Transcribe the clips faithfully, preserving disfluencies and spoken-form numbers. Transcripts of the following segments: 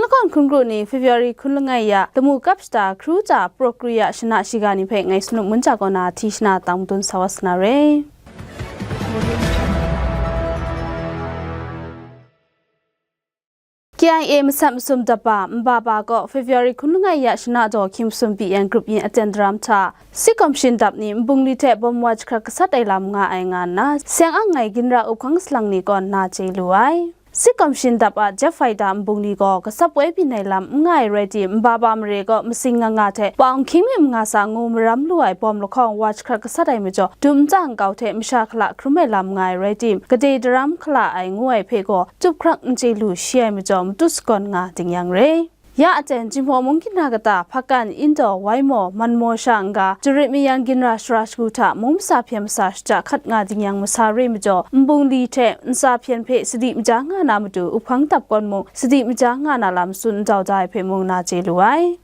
Kawn hkun kru ni February hkun langai ya lamu kap shata hkru ta Prokri ya shana shiga ni hpe ngai Sanuk Munca kaw na hti shana tang madun sa wa sa na re. K I A masat masum dap ba Mbaba kaw February hkun langai ya shana daw hkying masum B N group yin aten daram hta, Sikawm Shin Dap ni nbungli hte bawm wa jahkrat gasat ai lam nga ai nga nna, seng ang ai ginra up hkang salang ni kaw nna chye lu ai. Sikawm Shin Dap a jet fighter nbungli gaw gasap woi byin ai lam n nga ai rai tim, Mbaba mare kaw masing nga nga hte paung hkying mi manga sa ngu maram lu ai bawm lahkawng wa jahkrat gasat ai majaw, dum nta nkau hte masha hkala hkrum ai lam nga ai rai tim, gade daram hkala ai ngu ai hpe gaw, tup hkrak n chye lu shi ai majaw, matut sagawn nga ding yang re. Ya aten, Jinghpaw mung ginra kata, Hpakan, Indaw, Waimaw, Manmaw sha n-ga, Jarit mayang ginra shara shagu hta mung masa hpyen masa shata hkat nga ding yang masa re majaw, nbungli hte ntsa hpyen hpe sadi maja nga na matu, up hkang dap kawn mung sadi maja nga na lam tsun ndau da ai hpe mung na chye lu ai.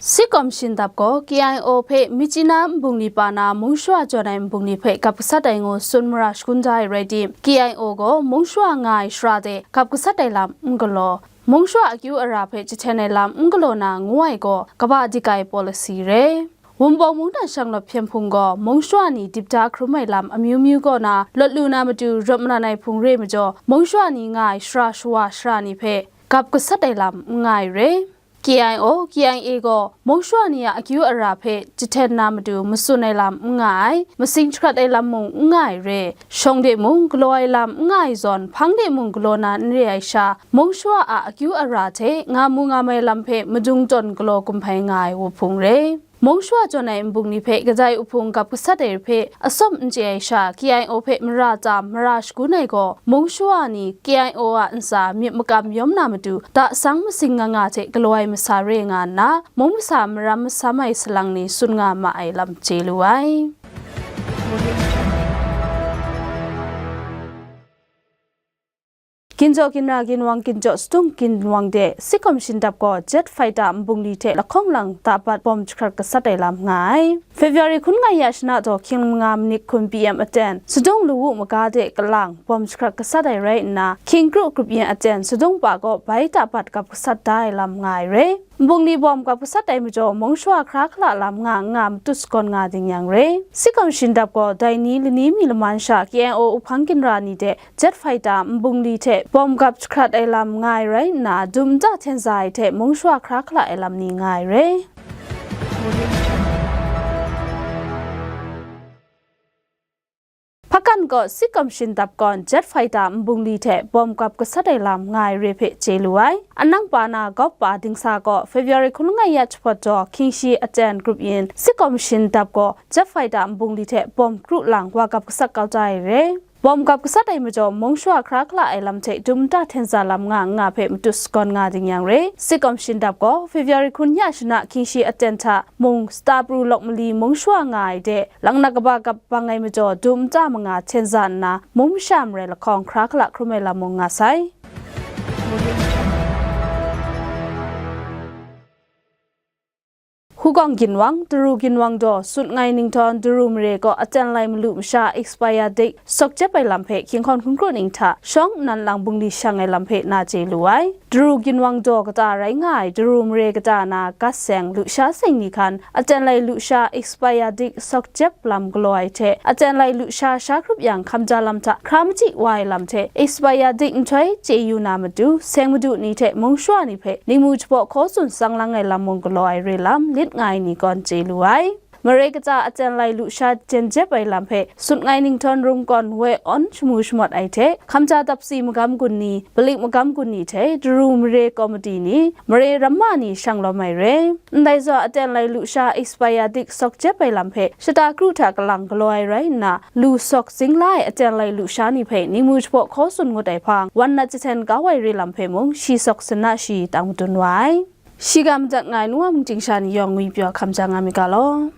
Sikawm Shin Dap gaw K I O hpe Myitkyina nbungli pa na Mungshuwa jawn ai nbungli hpe gap gasat ai ngu tsun mara shagun da ai rai tim, K I O gaw Mungshuwa nga ai shara de gap gasat ai lam n galaw, Mungshuwa akyu ara hpe jahten ai lam n galaw na ngu ai gaw kaba dik ai policy re. Wunpawng mungdan shanglawt hpyen hpung gaw Mungshuwa ni dip da hkrum ai lam amyu myu kaw na lawt lu na matu rawt malan ai hpung re majaw, Mungshuwa ni nga ai shara shawa shara ni hpe gap gasat ai lam n nga ai re. K I O, K I A gaw Mungshuwa ni a akyu ara hpe jahten na matu matsun ai lam n nga ai, masing jahkrat ai lam mung n nga ai re. Shawng de mung galaw ai lam n nga ai zawn, hpang de mung galaw na n re ai sha, Mungshuwa a akyu ara hte nga mu nga mai lam hpe madung tawn galaw kumhpai nga ai wuhpung re. Mungshuwa jawn ai nbungli hpe kadai wuhpung gap gasat ai hpe atsawm n chye ai sha, K I O hpe mara tam, mara shagun ai gaw, Mungshuwa ni K I O a ntsa myit makam yawm na matu, dasang masing nga nga hte galaw ai masa re nga nna, mung masa maram masam ai salang ni tsun nga ma ai lam chye lu ai. Ginjaw ginra ginwang ginjaw sadung ginwang de Sikawm Shin Dap gaw jet fighter nbungli hte lahkawng lang tabat bawm jahkrat gasat ai lam nga ai. February hkun nga ya shana daw hkying manga manit hkun P M aten, sadung lawu maga de kalang bawm jahkrat gasat ai rai nna, hkying kru grup yin aten, sadung pa gaw bai tabat gap gasat da ai lam nga ai re. Nbungli bawm gap gasat ai majaw, Mungshuwa hkra hkala lam nga n nga matut sagawn nga ding yang re. Sikawm Shin Dap gaw dai ni lani mi laman sha K I O up hkang ginra ni de jet fighter nbungli hte bawm gap jahkrat ai lam nga ai rai nna, dum nta hten za ai hte Mungshuwa hkra hkala ai lam ni nga ai re. Hpakan gaw Sikawm Shin Dap gawn jet fighter nbungli hte bawm gap gasat ai lam nga ai re hpe chye lu ai. Anang pa na Gawp pa Dingsa gaw February hkun langai ya jahpawt daw hkying shi aten grup yin Sikawm Shin Dap gaw jet fighter nbungli hte bawm kru lang wa gap gasat kau da ai re. Bawm gap gasat ai majaw, Mungshuwa hkra hkala ai lam hte dum nta hten za lam nga n nga hpe matut sagawn nga ding yang re. Sikawm Shin Dap gaw February hkun ya shana hkying shi aten hta mung, Sata Pru Lawk Mali Mungshuwa nga ai de, Lang na kaba gap bang ai majaw, dum nta manga hten za nna, mung masha marai lahkawng hkra hkala hkrum ai lam mung nga sai. Hugawng ginwang, Daru ginwang daw, Sut Ngai Ningtawn, Daru mare kaw aten lai malu masha expire date sawk jep ai lam hpe hkying hkawn hkun kru ning hta shawng nnan lang bungli shang ai lam hpe na chye lu ai. Daru ginwang daw kata rai nga ai Daru mare kata na gat seng lusha seng ni hkan aten lai lusha expire date sawk jep lam galaw ai hte, aten lai lusha sha hkrup yang hkamja lam hta hkra machyi wa ai lam hte, expire date nhtoi chye yu na matu, seng madu ni hte Mungshuwa ni hpe ningmu jahpaw hkaw tsun tsang lang ai lam mung galaw ai re lam lit nga ai ni kawn chye lu ai. Mare kaja aten lai lusha jen jep ai lam hpe Sut Ngai Ningtawn Rungkawn woi awn shamu shamawt ai hte, hkamja dapsi magam gun ni, palik magam gun ni hte Daru mare komiti ni, mare ramma ni shang lawm ai re. Ndai zaw aten lai lusha expire date sawk jep ai lam hpe shata kru hta kalang galaw ai rai nna, lu sawk zing la ai aten lai lusha ni hpe ningmu jahpaw hkaw tsun ngut ai hpang, wan nat jahten kau ai re lam hpe mung shi sawk sin na shi tang madun wa ai. Shiga madat nga ai nu wa mungchying sha ni yawng ngwi pyaw hkam ja nga myit ga law.